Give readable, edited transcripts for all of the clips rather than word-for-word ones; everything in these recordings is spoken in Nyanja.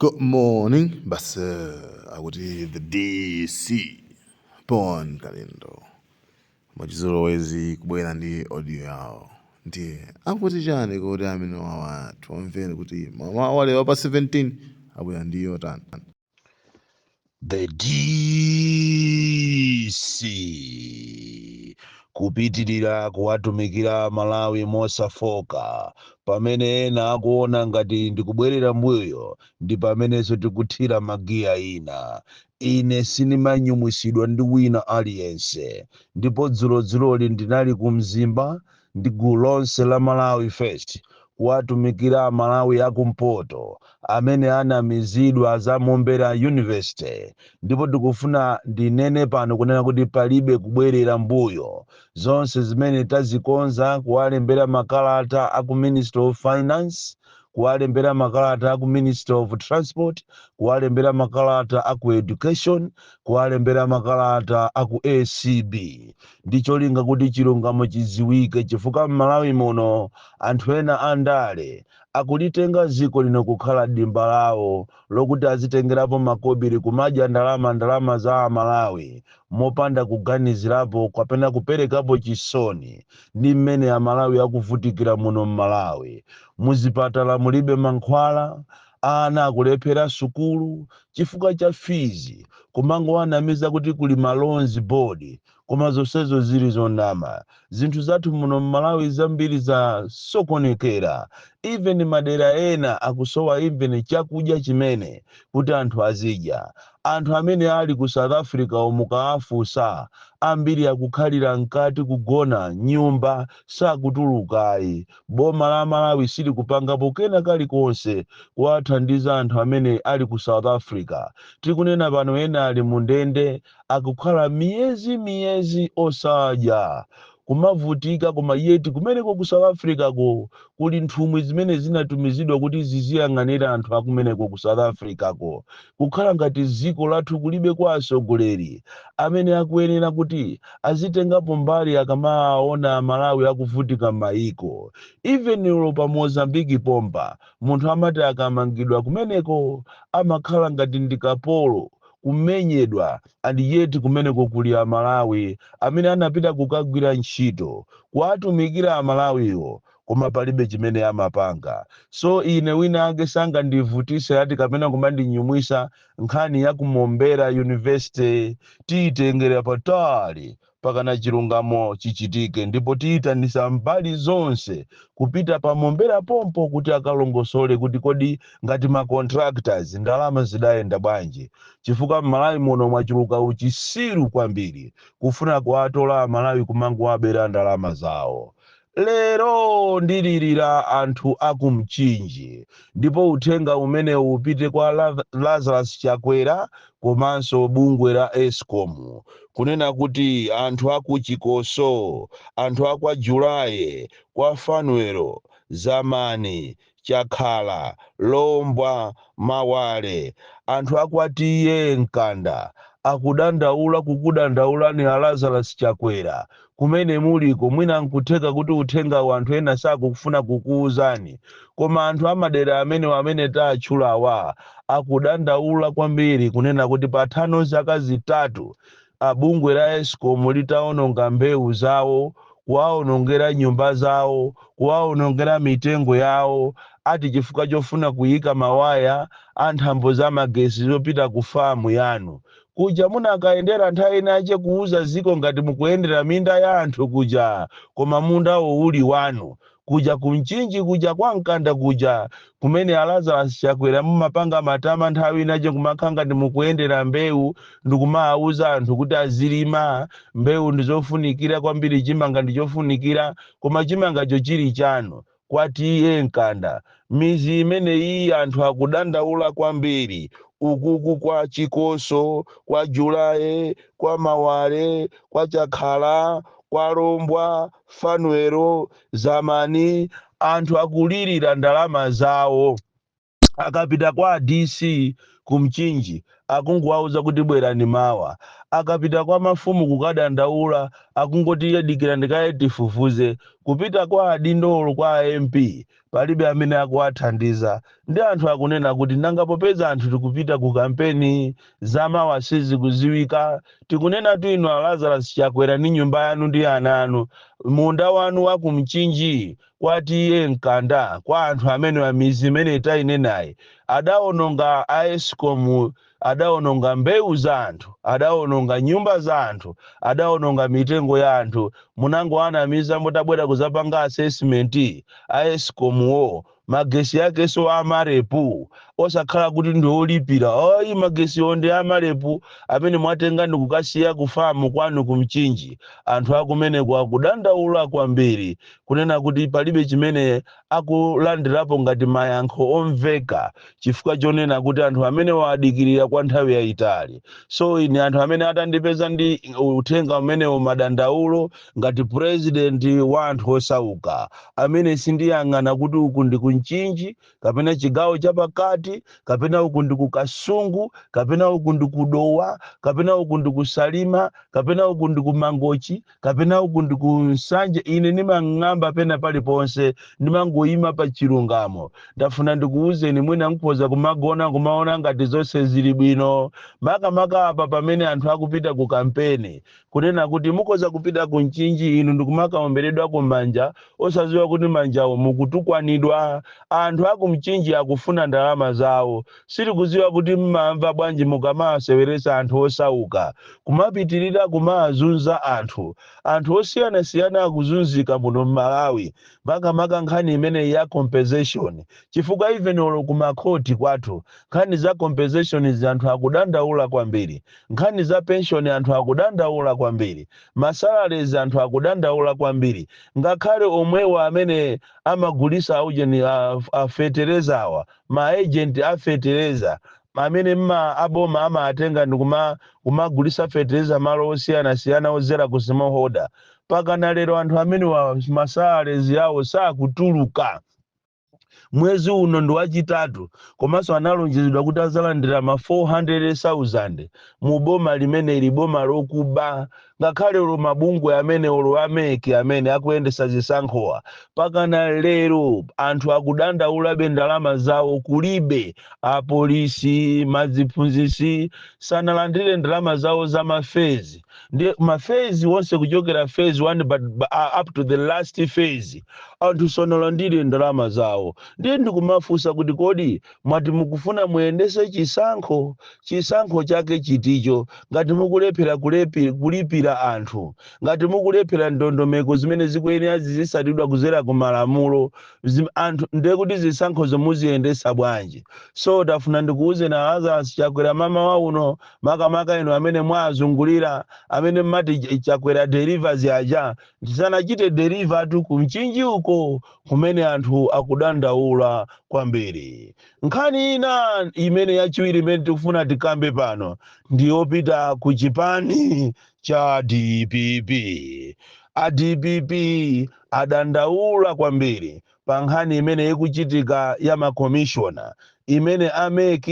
Good morning, basi akuti the DC Bon Kalindo mwachizolowezi kubwera ndi audio yawo. Ndiye akuti chani kuti amene wawa tiwamvere kuti mama lero pa 17 abwera ndi yotani? The DC kupitirira kuwatumikira Malawi mosafoka. Pamene ena akuona ngati ndikubwerera mbuyo, ndi pamenenso tikuthira magiya ina. Ine sindimanyumwisidwa ndi wina aliyense. Ndipo dzulodzuloli ndinali ku Mzimba ndi gulu lonse la Malawi First, kuwatumikira Amalawi akumpoto amene anamizidwa za Mombera University. Ndipo tikufuna ndinene pano kunena kuti palibe kubwerera mbuyo. Zonse zimene tazikonza, kuwalembera makalata aku Ministry of Finance, kuwalembera makalata aku Ministry of Transport, kuwalembera makalata aku Education, kuwalembera makalata aku ACB, ndi cholinga kuti chilungamo chidziwike, chifukwa m'Malawi muno anthu ena andale akulitenga dziko lino kukhala dimba lawo lokuti azitengerapo makobiri, kumadya ndalama, ndalama za Amalawi, mopanda kuganizirapo kapena kuperekapo chisoni ndi mmene Amalawi akuvutikira muno m'Malawi. Muzipatala mulibe mankhwala, ana akulephera sukulu chifukwa cha fees, kumangowanamiza kuti kuli ma loans board, koma zonsezo zili zonama. Zinthu zathu muno m'Malawi zambiri zasokonekera. Even madera ena akusowa even chakudya chimene kuti anthu azidya. Anthu amene ali ku South Africa, mukaafunsa, ambiri akukhalira mkati, kugona nyumba, sakutulukayi. Boma la Malawi silikupangapo kena kalikonse kuwathandiza anthu amene ali ku South Africa. Tikunena pano, ena ali mu ndende, akukhala miyezi miyezi osadya, kumavutika. Koma yeti kumeneko ku South Africa ko kuli nthumwi zimene zinatumizidwa kuti ziziyang'anira anthu akumeneko ku South Africa ko. Kukhala ngati dziko lathu kulibe kwa atsogoleri amene akuyenera kuti azitengapo mbali akamaona Malawi akuvutika m'mayiko. Even ulo pa Mozambiki pompa, munthu amati akamangidwa kumeneko amakhala ngati ndi kapolo, kumenyedwa, and yet kumeneko kuli Amalawi amene anapita kukagwira ntchito kuwatumikira Amalawiwo, koma palibe chimene amapanga. So ine wina ake sangandivutise ati kapena kumandinyumwisa. Nkhani ya ku Mombera University tiyitengera patali pakana chilungamo chichitike, ndipo tiyitanisa mbali zonse kupita pa Mombera pompo kuti akalongosole kuti kodi ngati ma contractors ndalama zidayenda bwanji, chifukwa m'Malawi muno mwachuluka uchisiru kwambiri, kufuna kuwatola Amalawi, kumangowabera ndalama zawo. Lero ndilirira anthu akumchinji, ndipo uthenga umene upite kwa Lazarus Chakwera komanso bungwe la ESCOM, kunena kuti anthu aku Chikoso, anthu akwa Julaye, kwa Fanuelo, Zamani, Chakhala, Lombwa, Mawale, anthu akwatiye Mkanda akudandaula, kukudandaulani a Lazarus Chakwera kumene muliko. Mwina nkutheka kuti uthenga anthu ena sakufuna kukuwuzani, koma anthu amadera amene tatchulawa akudandaula kwambiri, kunena kuti pathano zaka 3 abungwe la ESCOM litaononga mbewu zawo, kuwaonongera nyumba zawo, kuwaonongera mitengo yawo, ati chifukwa chofuna kuyika mawaya a nthambo za magesi zopita ku famu yanu kuja. Munakayendera nthawi inache kuuza ziko ngati mukuyendera minda ya anthu kuja, koma mundawo uli wanu kuja kumchinji kuja, kwa Mkanda kuja, kumene a Lazarus Chakwera mumapanga matama nthawi inache, kumakhala ngati mukuyendera mbewu ndikumawuza anthu kuti azilima mbewu, ndizofunikira kwambiri, chimanga ndichofunikira, koma chimangacho chili chanu. Kwatiye Mkanda, mizi imeneyi anthu akudandaula kwambiri ukuku kwa Chikoso, kwa Julaye, kwa Mawale, kwa Chakhala, kwa Lombwa, Fanuelo, Zamani. Anthu akulirira ndalama zawo. Akapita kwa DC kumchinji. Akungowauza kuti bwerani mawa. Akapita kwa mafumu kukadandaula, akungoti yadikira ndikaye tifufuze. Kupita kwa adindolo, kwa MP, palibe amene akuwathandiza. Ndi anthu akunena kuti nanga popeza anthu tikupita ku kampeni, zamawa sizikuziwika. Tikunena tu inu a Lazarus Chakwera ndi nyumba yanu ndi ana anu, munda wanu wa kumchinji kwatiye mkanda kwa anthu amene wa mizi imene tayinenayi, adawononga a ESCOM, adawononga mbewu za anthu, adawononga nyumba za anthu, adawononga mitengo ya anthu. Munangoanamiza mutabwera kuzapanga assessment a ESCOM wo. Magesi akenso amarepu, osakhala kuti ndi olipira ayi. Magesiwo ndi amarepu amene mwatenga ndi kukasiya kufamu kwanu kumchinji. Anthu akumeneko akudandaula kwambiri kunena kuti palibe chimene akulandirapo ngati mayankho omveka, chifukwa chonena kuti anthu amene wadikirira kwa nthawi yayitali. So ine anthu amene atandipeza ndi uthenga umenewo, madandaulo ngati president wa anthu osauka amene sindiyang'ana kuti uku ndi kumchinji kapena chigawo chapakati kapena uku ndi ku Kasungu kapena uku ndi ku Dowa kapena uku ndi ku Salima kapena uku ndi ku Mangochi kapena uku ndi ku Nsanje, ine ndimang'amba pena paliponse, ndimangoyima pa chilungamo. Ndafuna ndikuwuzeni, mwina nkhoza kumagona kumaona ngati zonse zili bwino, makamaka apa pamene anthu akupita ku kampeni, kunena kuti mukhoza kupita ku Mchinji inu ndikumakaomberedwa kumanja, osadziwa kuti manjawo mukutukwanidwa. Anthu aku Mchinji akufuna ndalama zawo. Sitikudziwa kuti mmamva bwanji mukamawaseweresa anthu osauka, kumapitirira kumazunza anthu. Anthu osiyanasiyana akuzunzika muno m'Malawi, makamaka nkhani imeneyi ya compensation, chifukwa even olo kumakhoti kwathu nkhani za compensation izi anthu akudandaula kwambiri. Nkhani za pension anthu akudandaula kwambiri. Ma salaries anthu akudandaula kwambiri. Ngakhale omwewa amene amagulisa aujeni a feterezawa, ma agent a fetereza amene mma aboma amatenga ndi kumagulisa fetereza malo osiyanasiyana ozera ku smallholder, pakana lero anthu amene wa ma salaries yawo sakutuluka. Mwezi uno ndi wachitatu, komanso analonjezedwa kuti azalandira ma 400,000 mu boma limeneli, boma lokuba. Ngakhale olo mabungwe amene olo a MEC amene akuyendesa zisankhowa, pakana lero anthu akudandaulabe, ndalama zawo kulibe. Apolisi, maziphunzisi sanalandire ndalama zawo za ma phase, ndi ma phase wonse kuchokera phase 1 but up to the last phase anthu sanalandire ndalama zawo. Ndiye ndikumafunsa kuti kodi mwati mukufuna muyendese chisankho, chisankho chake chiticho, ngati mukulephera kulipira anthu, ngati mukulephera ndondomeko zimene zikuyenera zizisatidwa kuzera ku malamulo anthu, ndiye kuti zisankhozo muziyendesa bwanji? So tafuna ndikuuze na Lazarus Chakwera mama wa uno, makamaka inu amene mwazungulira, amene mmati Chakwera delivers aja, tisanachite deliver tu kumchinji uko kumene anthu akudandaula kwambiri. Nkhani ina imene yachiwiri imene tikufuna tikambe pano ndiyopita ku chipani cha DPP. A DPP adandaula kwambiri pa nkhani imene ikuchitika ya makomishona imene a MEC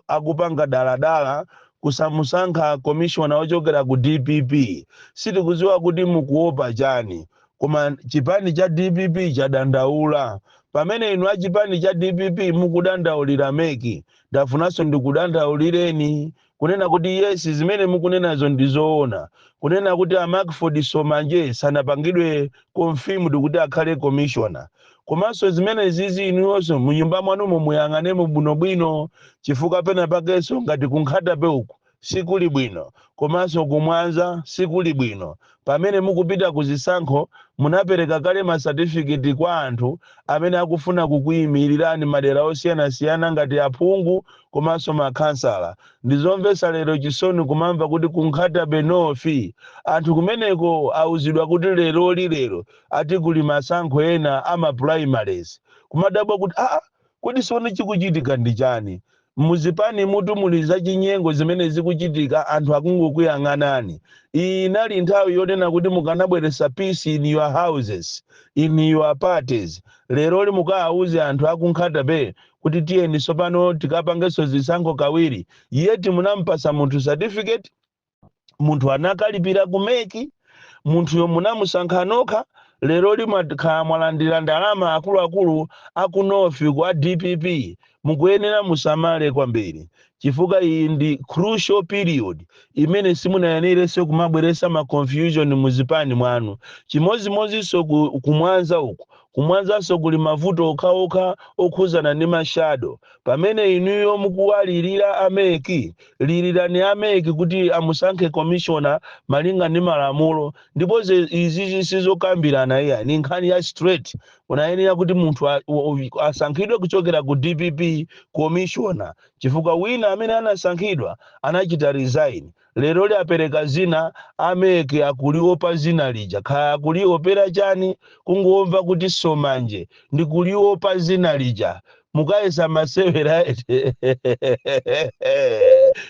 akupanga daladala kusamusankha komishona ochokera ku DPP. Sitikudziwa kuti mukuopa chani, koma chipani cha DPP chadandaula. Pamene inu a chipani cha DPP mukudandaulira MEC, ndafunanso ndikudandaulireni kunena kuti yes, zimene mukunenazo ndizoona, kunena kuti a Macford Somanje sanapangidwe confirmed kuti akhale commissioner. Komanso zimene zizi inuyonso munyumba mwanumo muyang'anemo bwinobwino, chifukwa pena pakenso ngati kunkhatape uku sikuli bwino, komanso kumwanza sikuli bwino. Pamene mukupita ku zisankho, munapereka kale masatifiketi kwa anthu amene akufuna kukuyimirirani madera osiyanasiyana ngati aphungu komanso makhansala. Ndizomvetsa lero chisoni kumamva kuti kunkhatabe North anthu kumeneko awuzidwa kuti leroli lero ati kuli masankho ena ama primaries. Kumadabwa kuti aa, kodi sione chikuchitika ndi chani? Muzipani mutu muli zachinyengo zimene zikuchitika, anthu akungokuyang'anani. Iyi inali nthawi yonena kuti mukanabweretsa peace in your houses, in your parties. Leroli mukawauze anthu aku Nkhata Bay kuti tiyeni tsopano tikapangenso zisankho kawiri, yeti munampasa munthu certificate, munthu anakalipira ku MEC, munthuyo munamusankha nokha. Lero limakhala mwalandira ndalama. Akuluakulu aku North kwa DPP, mukuyenera musamale kwambiri, chifukwa iyi ndi crucial period imene simunayenerenso kumabweresa ma confusion muzipani mwanu. Chimodzimodzinso kumwanza uku, kumwanzanso kuli mavuto okhaokha okhuzana ndi ma shadow. Pamene inuyo mukuwalirira a MEC, lirirani a MEC kuti amusankhe commissioner malinga ndi malamulo. Ndipo izizi sizokambirana iya, ni nkhani ya straight. Unayenera kuti munthu asankhidwe kuchokera ku DPP commissioner, chifukwa wina amene anasankhidwa anachita resign. Lero liapereka zina, a MEC akuliopa zina lija. Kaya akuliopera chani? Kungomva kuti Somanje ndikuliopa zina lija, mukayesa masewera ete.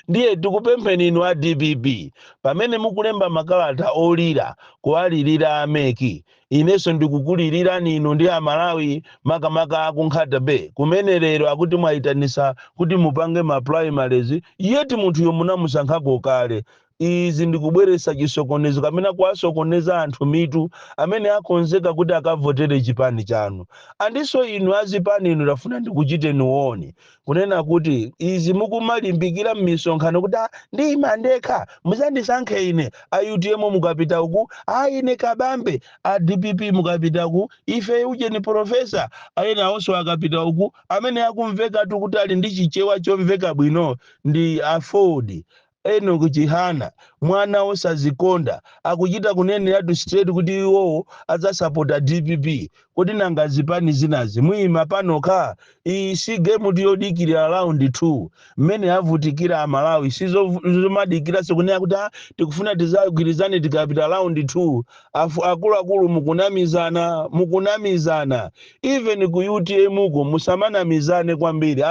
Ndiye tikupempheni inu a DPP, pamene mukulemba makalata olira kuwalirira a MEC, inenso ndikukulilirani inu ndi Amalawi, makamaka aku Nkhata Bay, kumene lero akuti mwayitanisa kuti mupange ma primaries, yeti munthuyo munamusankhako kale. Izi ndikubweretsa chisokonezo kamene kuwasokoneza anthu mitu amene akonzeka kuti akavotere chipani chanu. Andinso inu azipani inu, tafuna ndikuchiteni warn kunena kuti izi mukumalimbikira m'misonkhano kuti, "Ah, ndiyima ndekha, muzandisankhe ine." A UTM mukapita uku, "A ine Kabambe." A DPP mukapita uku, "Ife ujeni professor." Ayena awonso akapita uku, amene akumvekatu kuti ali ndi Chichewa chomveka bwino ndi Aford Enoch Chihana, mwana wosazikonda, akuchita kuneneratu straight kuti iwowo adzasapota DPP. Kuti nanga zipani zinazi muyima panokha? Iyi si game tiyodikirira round 2. Mmene avutikira Amalawi, sizomadikiranso kunena kuti, "Ah, tikufuna tizagwirizane tikapita round 2." Afu akuluakulu, mukunamizana, mukunamizana. Even ku UTM uko musamanamizane kwambiri.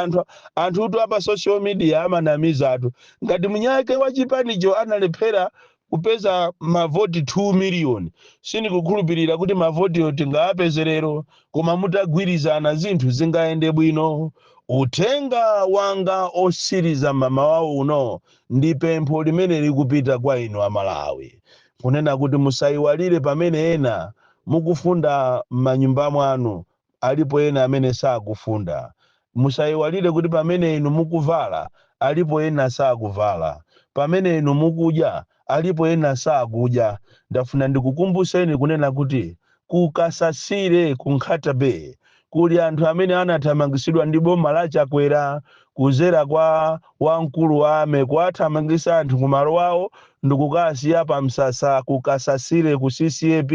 Anthutu apa social media amanamizatu. Ngati munyake wa chipanicho analephera kupeza mavoti 2 million, sindikukhulupirira kuti mavotiyo tingawapeze lero, koma mutagwirizana zinthu zingayende bwino. Uthenga wanga osiriza mamawa uno ndi pempho limene likupita kwa inu Amalawi, kunena kuti musayiwalire, pamene ena mukufunda m'manyumba mwanu, alipo ena amene sakufunda. Musayiwalire kuti pamene inu mukuvala, alipo ena sakuvala. Pamene inu mukudya, alipo ena sakudya. Ndafuna ndikukumbuseni kunena kuti kukasasire ku Nkhata Bay kuli anthu amene anathamangisidwa ndi boma la Chakwera kuzera kwa wamkulu wa ame, kuwathamangisa anthu kumalo awo ndikukasiya pa msasa kukasasire ku CCAP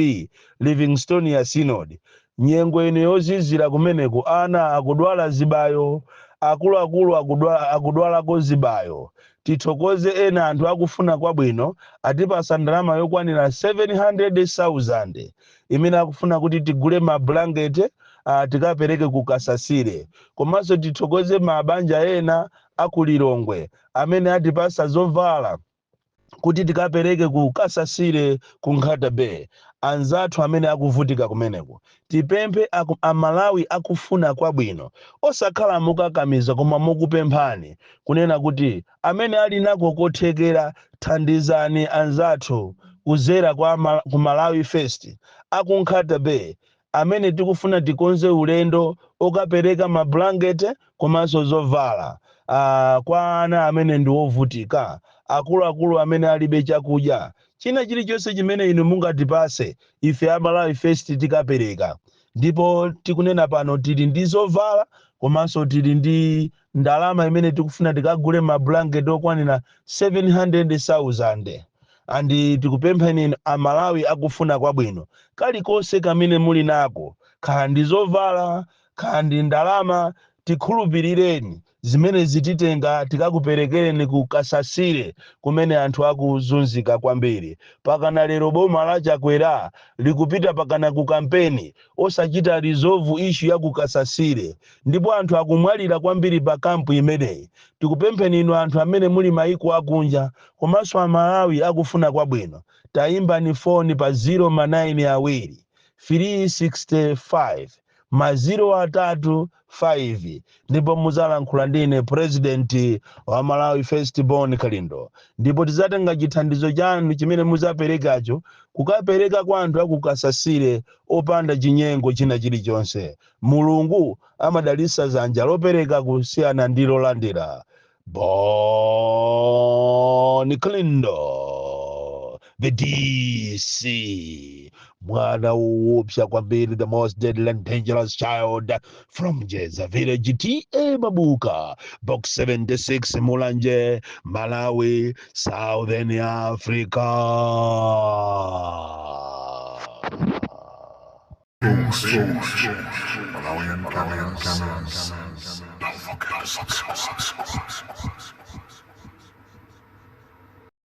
Livingstonia Synod. Nyengo ino yozizira kumeneko, ana akudwala zibayo, akuluakulu akudwalako zibayo. Tithokoze ena anthu akufuna kwabwino atipasa ndalama yokwanira 700,000 imene akufuna kuti tigule mablanketi, tikapereke ku Kasasire. Komanso tithokoze mabanja ena akulilongwe amene atipasa zovala kuti tikapereke ku Kasasire ku Nkhata Bay, anzathu amene akuvutika kumeneko. Tipemphe Amalawi akufuna kwabwino, osakhala mukakamiza, koma mukupemphani kunena kuti amene ali nako kothekera, thandizani anzathu kuzera ku Malawi First aku Nkhata Bay amene tikufuna tikonze ulendo okapereka mablanketi komanso zovala kwa ana amene ndi ovutika, akuluakulu amene alibe chakudya. China chilichonse chimene inu mungatipase, ife a Malawi First tikapereka. Ndipo tikunena pano tili ndi zovala komanso tili ndi ndalama imene tikufuna tikagule mablanketi okwanira 700,000. And tikupempheni Amalawi akufuna kwabwino, kalikonse kamene muli nako, kaya ndi zovala, kaya ndi ndalama, tikhulupirireni. Zimenezi titenga tikakuperekereni ku Kasasire kumene anthu akuzunzika kwambiri. Pakana lero boma la Chakwera likupita pakana ku kampeni osachita resolve issue ya ku Kasasire, ndipo anthu akumwalira kwambiri pa kampu imeneyi. Tikupempheni inu anthu amene muli maiko akunja komanso Amalawi akufuna kwabwino, tayimbani foni pa 0 ma 9 awiri 365 ma 0 atatu 5, ndipo muzalankhula ndine president wa Malawi First Bon Kalindo, ndipo tidzatenga chithandizo chanu chimene muzaperekacho kukapereka kwa anthu akukasasire opanda chinyengo china chilichonse. Mulungu amadalitsa dzanja lopereka kusiyana ndi lolandira. Bon Kalindo, the DC, mwana woopsa kwambiri, the most deadly and dangerous child from Jeza Village, TA Mabuka, Box 76, Mulanje, Malawi, Southern Africa. Malawian cameras. Don't forget to subscribe.